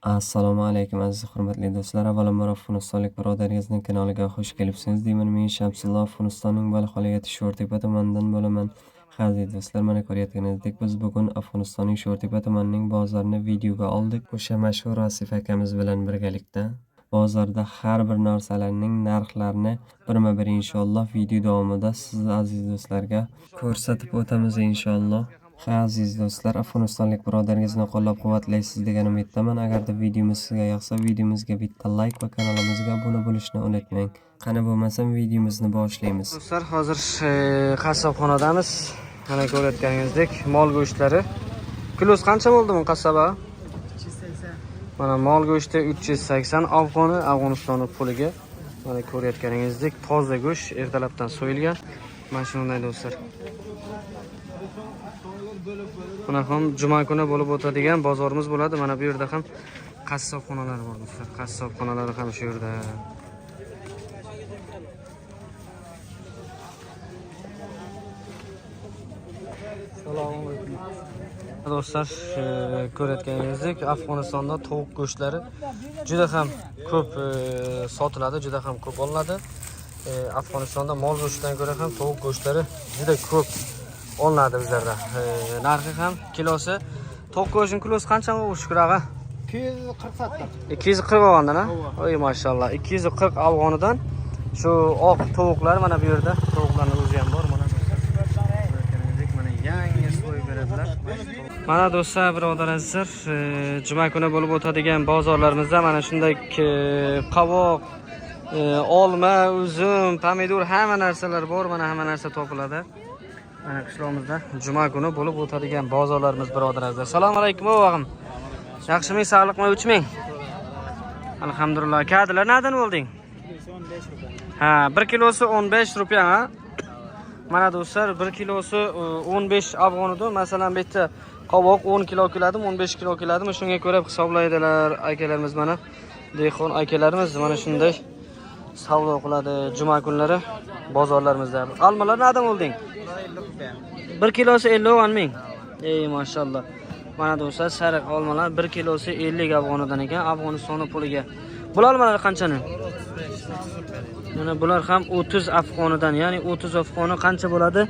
Assalomu alaykum aziz hurmatli do'stlar. Avvalambor Afg'onistonlik birodaringizning kanaliga xush kelibsiz deyman. Men Shamsullo, Afg'onistonning Balx viloyati Sho'rtepa tumanidan bo'laman. Ha, aziz do'stlar, mana ko'rayotganingizdek biz bugun Afg'onistonning Sho'rtepa tumanining bozorini videoga oldik. O'sha mashhur Asif akamiz bilan birgalikda bozorda har bir narsalarning narxlarini birma-bir inshaalloh video davomida siz aziz do'stlarga ko'rsatib o'tamiz inshaalloh. Ha, aziz do'stlar, afg'onistonlik birodaringizni qo'llab-quvvatlaysiz degan umiddaman. Agarda videomiz sizga yoqsa, videomizga bitta like va kanalimizga obuna bo'lishni unutmang. Qani bo'lmasam videomizni boshlaymiz. Do'stlar, hozir qassobxonadamiz. Mana ko'rayotganingizdek mol go'shtlari. Kilosi qancha bo'ldi bu qassoba? 380. Mana mol go'shti 380 afg'oni, Afg'oniston puliga. Mana ko'rayotganingizdek toza go'sht ertalabdan so'yilgan. Mana shunday do'stlar. Buni ham juma kuni bo'lib o'tadigan bozorimiz bo'ladi. Mana bu yerda ham qassobxonalar bor do'stlar. Qassobxonalari ham shu yerda. Assalomu alaykum. Do'stlar, ko'rayotganingizdek Afg'onistonda tovuq go'shtlari juda ham ko'p sotiladi, juda ham ko'p olinadi. Afg'onistonda mol go'shtidan ko'ra ham tovuq go'shtlari juda ko'p olinadi bizlarda. Narxi ham kilosi, tovuq go'shtining kilosi qancha bu Shukur og'a? 240 satdik. 240 afg'ondan, ha? Oy mashallah, 240 afg'onidan shu oq tovuqlar mana bu yerda tovuqlarning o'zi ham bor mana do'stlar. Ko'rayotganingizdek mana yangi so'yib beradilar. Mana do'stlar, birodar azizlar, juma kuni bo'lib o'tadigan bozorlarimizda mana shunday qovoq, olma, uzum, pomidor hamma narsalar bor, mana hamma narsa topiladi. Mana qishlog'imizda juma kuni bo'lib o'tadigan bozorlarimiz birodar azizlar. Assalomu alaykum o'g'im. Yaxshiming, sog'liqmi, uchming? Alhamdulillah. Kadilar nereden olding? 15 rupiya. Ha, 1 kilosi 15 rupiya, ha? Mana do'stlar, 1 kilosi 15 afg'on edi. Masalan, bu yerda qovoq 10 kilo keladimi, 15 kilo keladimi? Shunga ko'ra hisoblaydilar akalarimiz mana. Dehqon akalarimiz mana shunday savdo qiladi juma kunlari bozorlarimizda. Almalar nereden olding? 50 rupiya. 1 kilosi 50 afg'on ming. Ey mashallah. Mana do'stlar, sariq olmalar 1 kilosi 50 afg'onidan ekan, Afg'oniston puliga. Bu olmalar qanchani? Mana bular ham 30 afg'onidan, ya'ni 30 afg'oni qancha bo'ladi?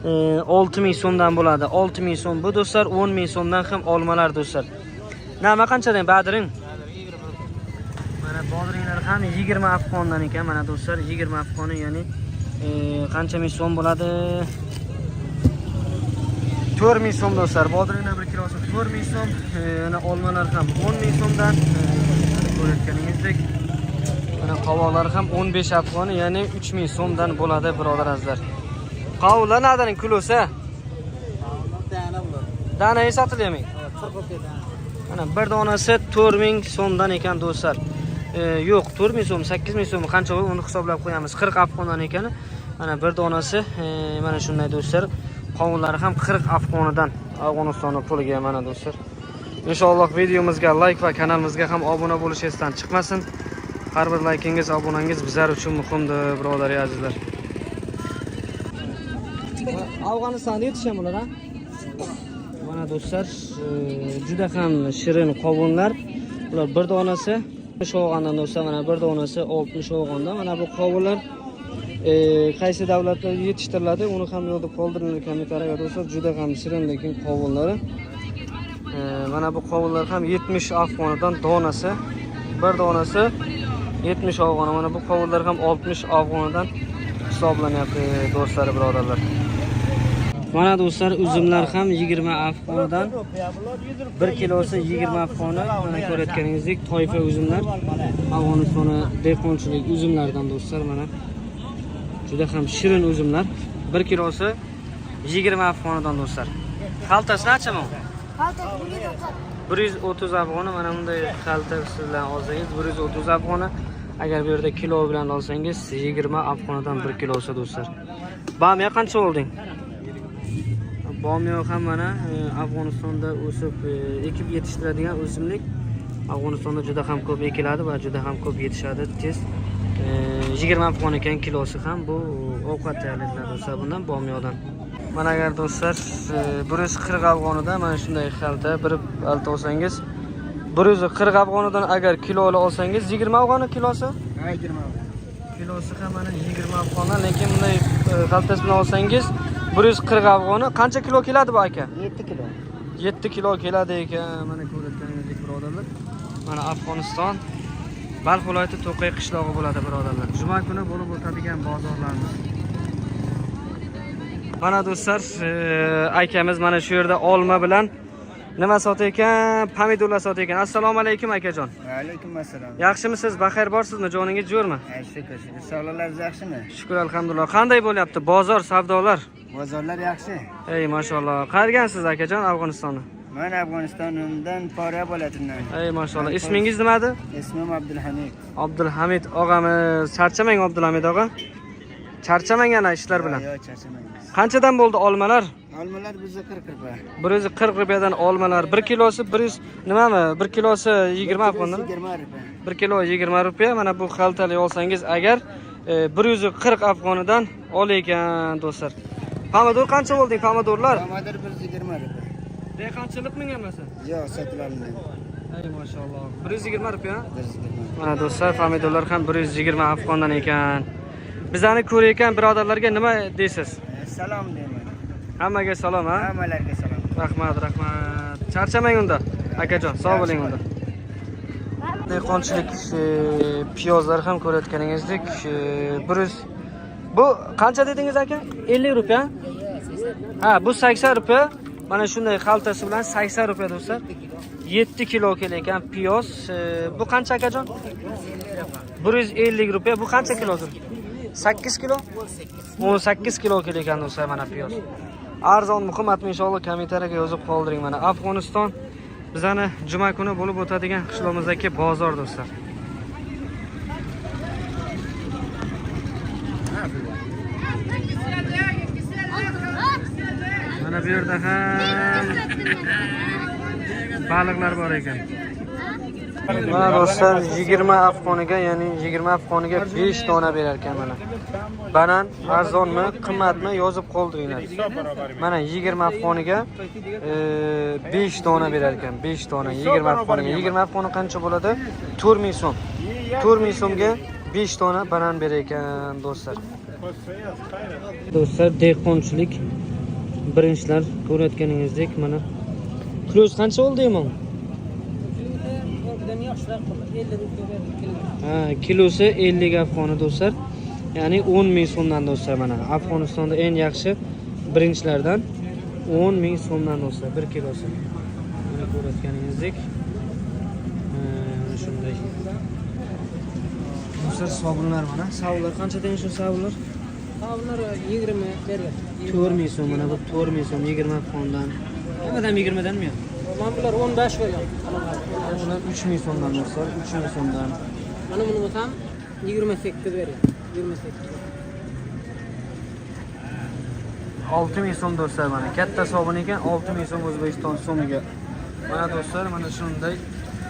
6000 so'mdan bo'ladi. 6000 so'm bu do'stlar, 10000 so'mdan ham olmalar do'stlar. Nima qanchadan badring? Mana bodringlar ham 20 afg'ondan ekan. Mana do'stlar, 20 afg'oni, ya'ni qancha ming so'm bo'ladi? 4000 so'm do'stlar. Bodringlar 1 kilosi 4000 so'm. Yana olmalar ham 10000 so'mdan. Mana ko'rayotganingizdek mana qovoqlar ham 15 afg'oni, ya'ni 3000 so'mdan bo'ladi birodar azizlar. Qovunlar nadaning kilosi? Dana bular. Danaga sotilyapmi? 40 rupiya dana. Mana bir donasi 4000 so'mdan ekan do'stlar. Yo'q, 4000 so'm, 8000 so'm qancha bo'ladi uni hisoblab qo'yamiz. 40 afg'ondan ekan. Mana bir donasi mana shunday do'stlar. Qovunlari ham 40 afg'onidan Afg'oniston puliga mana do'stlar. Inshaalloh videomizga like va kanalimizga ham obuna bo'lish esdan chiqmasin. Har bir likingiz, obunangiz bizlar uchun muhimdir, birodar azizlar. Afg'onistonda yetishgan bular, ha? Mana do'stlar, juda ham shirin qovunlar. Bular bir donasi 60 afg'ondan do'stlar, mana bir donasi 60 afg'ondan. Mana bu qovunlar qaysi davlatlarda yetishtiriladi, uni ham yozib qoldiringlar kommentariyaga do'stlar. Juda ham shirin lekin qovunlari. Mana bu qovunlar ham 70 afg'onidan donasi. Bir donasi 70 afg'oni. Mana bu qovunlar ham 60 afg'onidan hisoblanyapti do'stlar, birodarlar. Mana do'stlar, uzumlar ham 20 afg'onidan. 1 kilosi 20 afg'oni. Mana ko'rayotganingizdek toifa uzumlar. Afg'onistoni dehqonchilik uzumlaridan do'stlar mana. Juda ham shirin uzumlar. 1 kilosi 20 afg'onidan do'stlar. Xaltasi necha bu? Xalta 130. 130 afg'oni. Mana bunday xalta sizlar olsangiz 130 afg'oni. Agar bu yerda kilo bilan olsangiz 20 afg'onidan 1 kilosi do'stlar. Bamiya qancha olding? Bomiya ham mana Afg'onistonda o'sib ekib yetishtiradigan o'simlik. Afg'onistonda juda ham ko'p ekiladi va juda ham ko'p yetishadi tez. 20 afg'on ekan kilosi ham bu ovqat tayyorlanadi do'stlar bundan bomiyodan. Mana agar do'stlar 140 afg'onida mana shunday xalta bir xalta olsangiz 140 afg'onidan agar kiloli olsangiz 20 afg'oni kilosi? Ha, 20. Kilosi ham mana 20 afg'ondan, lekin bunday xaltasi bilan olsangiz 140 afg'oni. Qancha kilo keladi bu aka? 7 kilo. 7 kilo keladi ekan. Mana ko'rayotganingizdek birodarlar. Mana Afg'oniston Balx viloyati To'qay qishlog'i bo'ladi birodarlar. Juma kuni bo'lib o'tadigan bozorlarimiz. Mana do'stlar, akamiz mana shu yerda olma bilan nima sotayotgan? Pomidorlar sotayotgan. Assalomu alaykum akajon. Alaykum assalom. Yaxshimisiz? Baxayr borsizmi? Joningiz jo'rmi? Shukr, shukr. Sog'liqlaringiz yaxshimi? Shukr alhamdulillah. Qanday bo'lyapti bozor, savdolar? Bozorlar yaxshi. Ey mashalloh. Qayergansiz akajon Afg'onistonni? Men Afg'onistondan Pora viloyatidan. Ey mashalloh. Ismingiz nima edi? Ismim Abdulhamid. Abdulhamid og'amiz. Charchamang Abdulhamid og'a. Charchamang ana ishlar bilan. Yo'q, charchamaymiz. Qanchadan bo'ldi olmalar? Olmalar bizda 40 rupiya. 140 rupiyadan olmalar. 1 kilosi 100 nimami? 1 kilosi 20 afg'ondan. 20 rupiya. 1 kilo 20 rupiya. Mana bu xaltali olsangiz agar 140 afg'onidan ol ekan do'stlar. Pomidor qancha bo'ldi pomidorlar? Pomidor 120 rupiya. Dehqonchilikmi hammasi? Yo'q, sotilolmaydi. Ey mashalloh. 120 rupiya. 120. Mana do'stlar, pomidorlar ham 120 afg'ondan ekan. Bizani ko'rayotgan birodarlarga nima deysiz? Salom deyman. Hammaga salom ha? Hammalarga salom. Rahmat, rahmat. Charchamang unda, akajon. Sog' bo'ling unda. Dehqonchilik piyozlar ham ko'rayotganingizdek, 100. Bu qancha dedingiz aka? 50 rupiya? Ha, bu 80 rupiya. Mana shunday xaltasi bilan 80 rupiya do'stlar. 7 kilo kelar piyoz. Bu qancha akajon? 150 rupiya. Bu qancha kilodir? 8 kilo? 18 kilo kelar ekan do'stlar mana piyoz. Arzonmi, qimmatmi inshaalloh kommentariyaga yozib qoldiring mana. Afg'oniston bizani juma kuni bo'lib o'tadigan qishlog'imizdagi bozor do'stlar. Mana bu yerda ham baliqlar bor ekan. Mana do'stlar 20 afg'oniga, ya'ni 20 afg'oniga 5 dona berar ekan mana. Banan arzonmi, qimmatmi yozib qoldiringlar. Mana 20 afg'oniga 5 dona berar ekan, 5 dona 20 afg'oniga. 20 afg'oni qancha bo'ladi? 4000 so'm. 4000 so'mga 5 dona banan berar ekan do'stlar. Do'stlar, dehqonchilik birinchilar ko'rayotganingizdek mana. Kilosi qancha bo'ldi imom? Ha, kilosi 50 afg'oni do'stlar. Ya'ni 10 000 so'mdan do'stlar mana. Afg'onistonda eng yaxshi birinchilardan 10 000 so'mdan do'stlar 1 kilosi. Mana ko'rayotganingizdek. Shunday. Do'stlar, sabunlar mana. Sabunlar qancha degan shu sabunlar? Sabunlar 20 bergan. 4000 so'm mana bu 4000 so'm 20 afg'ondan. Nimadan 20 danmi? Mana bular 15 bergan. Bular 3000 so'mdan do'stlar, 3000 so'mdan. Mana buni bo'lsam 28 bergan. 28. 6000 so'm do'stlar mana. Katta sobun ekan 6000 so'm O'zbekiston so'miga. Mana do'stlar, mana shunday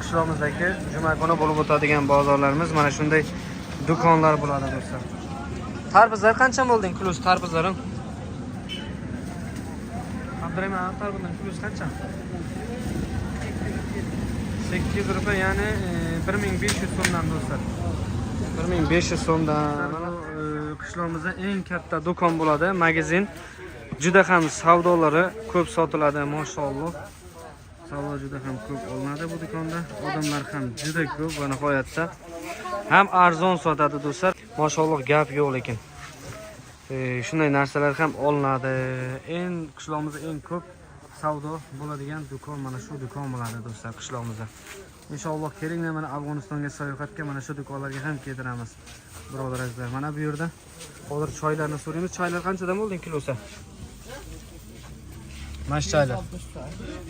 qishlog'imizdagi juma kuni bo'lib o'tadigan bozorlarimiz, mana shunday do'konlar bo'ladi do'stlar. Tarvuzlar qancha bo'lding kilosi tarvuzlaring? Abdurahmon, tarvuzlar kilosi qancha? 8 rupiya, ya'ni 1500 so'mdan do'stlar. 1500 so'mdan. Mana qishlog'imizda eng katta do'kon bo'ladi, magazin. Juda ham savdolari ko'p sotiladi, mashalloh. Savdo juda ham ko'p olinadi bu do'konda. Odamlar ham juda ko'p va nihoyatda ham arzon sotadi do'stlar. Mashalloh, gap yo'q lekin. Shunday narsalar ham olinadi. Eng qishlog'imizda eng ko'p savdo bo'ladigan do'kon mana shu do'kon bo'ladi do'stlar qishlog'imizda. Inshaalloh kelinglar mana Afg'onistonga sayohatga mana shu do'konlarga ham keltiramiz. Birodar azizlar, mana bu yerda hozir choylarni so'raymiz. Choylar qanchadan bo'ldi kilosi? Mana shu choylar.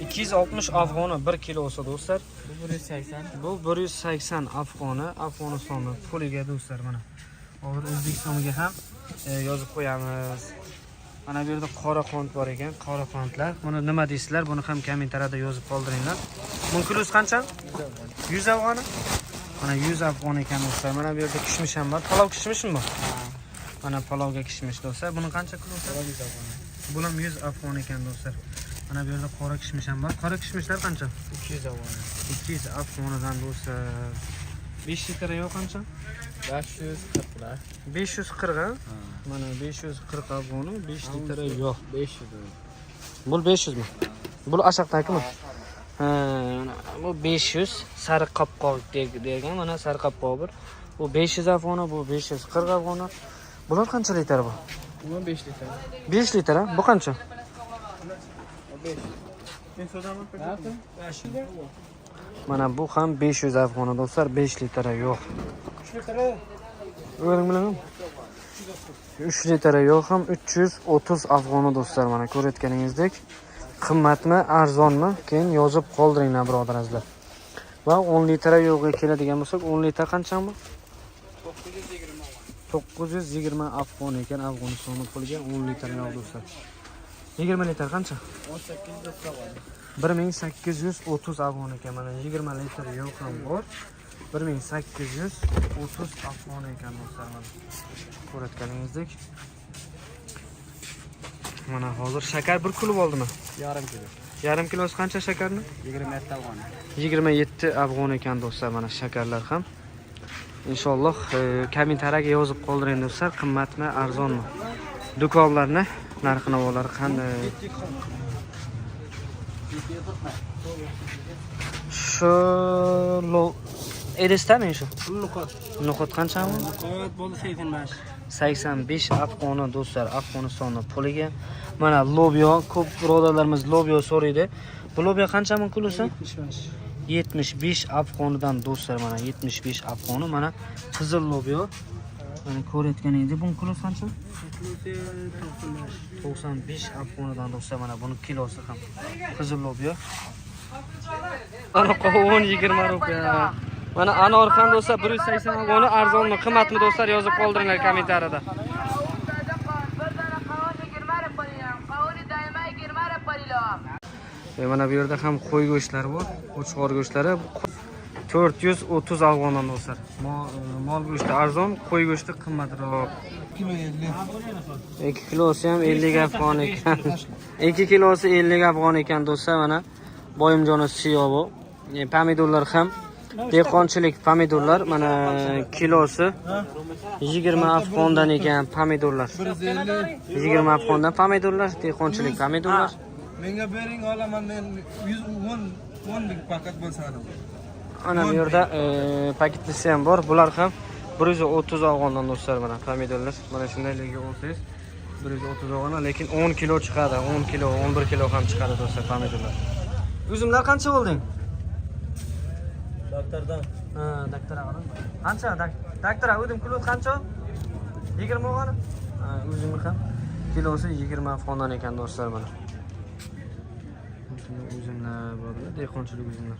260 afg'oni 1 kilosi do'stlar. Bu 180. Bu 180 afg'oni Afg'onistonning puliga do'stlar mana. Hozir O'zbekistonga ham yozib qo'yamiz. Mana bu yerda qora qont bor ekan, qora qontlar. Buni nima deysizlar? Buni ham kommentariyada yozib qoldiringlar. Buni kilosi qancha? 100 afg'oni. Mana 100 afg'on ekan do'stlar. Mana bu yerda kishmish ham bor. Palov kishmishmi bu? Mana palovga kishmish do'stlar. Buni qancha kilosi? Bu ham 100 afg'on ekan do'stlar. Mana bu yerda qora kishmish ham bor. Qora kishmishlar qancha? 200 afg'on. 200 afg'onidan do'stlar. 5 litr yog' qancha? 540. 540 ha? Mana 540 afg'oni, 5 litr yog'. 500. Bu 500 mi? Bu ashaqdagimi? Ha, mana bu 500 sariq qopqoq degan, mana sariq qopqoq bir. Bu 500 afg'oni, bu 540 afg'oni. Bular qancha litr bu? Bu 5 litr. 5 litr ha? Bu qancha? 5. Men so'raman. Mana bu ham 500 afg'oni do'stlar, 5 litr yo'q. 3 litr. O'g'lim bilaman. 3 litr yo'q ham 330 afg'oni do'stlar, mana ko'rayotganingizdek. Qimmatmi, arzonmi? Keyin yozib qoldiringlar birodar azizlar. Va 10 litr yo'g'iga keladigan bo'lsak, 10 litr qanchami? 920 afg'on ekan, Afg'onistonning puliga 10 litr yog' do'stlar. 20 litr qancha? 1830 afg'on. 1830 afg'on ekan, mana 20 litr yog' ham bor. 1830 afg'on ekan do'stlar, mana ko'rayotganingizdek. Mana hozir shakar 1 kilo bo'ldimi? Yarim kilo. Yarim kilosi qancha shakarni? 27 afg'on. 27 afg'on ekan do'stlar, mana shakarlar ham. Inshaalloh kommentariyaga yozib qoldiring do'stlar, qimmatmi, arzonmi? Do'konlarni narx navolari qanday? Shu Edistami shu? No'xat. No'xat qanchami? No'xat bo'ldi 85. 85 afg'oni do'stlar, Afg'onistonni puliga. Mana lobyo, ko'p birodarlarimiz lobyo so'raydi. Bu lobyo qancha kilosi? 75. 75 afg'onidan do'stlar, mana 75 afg'oni, mana qizil lobyo. Mana ko'rayotganingizdek, buning kilosi qancha? Kilosi 95. 95 afg'onidan do'stlar, mana buni kilosi ham qizil lobyo. Mana qovun 20 rupiya. Mana anor ham do'stlar 180 afg'oni, arzonmi, qimmatmi do'stlar yozib qoldiringlar kommentariyada. Mana bu yerda ham qo'y go'shtlari bor, qo'chqor go'shtlari 430 afg'ondan do'stlar. Mol go'shti arzon, qo'y go'shti qimmatroq. 2 kilosi ham 50 afg'on ekan. 2 kilosi 50 afg'on ekan do'stlar, mana boyimjoni siyovi. Pomidorlar ham dehqonchilik pomidorlar, mana kilosi 20 afg'ondan ekan pomidorlar. 20 afg'ondan pomidorlar, dehqonchilik pomidorlar. Menga bering, olaman men 110 10 ming paket bo'lsa. Ana bu yerda paketlisi ham bor. Bular ham 130 afg'ondan do'stlar, mana pomidorlar. Mana shundayligi olsangiz 130 afg'ondan, lekin 10 kilo chiqadi, 10 kilo, 11 kilo ham chiqadi do'stlar pomidorlar. Uzumlar qancha bo'lding? Doktordan. Ha, doktor og'am. Qancha? Doktor o'zim kilo qancha? 20 afg'on. Ha, uzumi ham kilosi 20 afg'ondan ekan do'stlar mana. Shunday uzumlar bor, dehqonchilik uzumlar.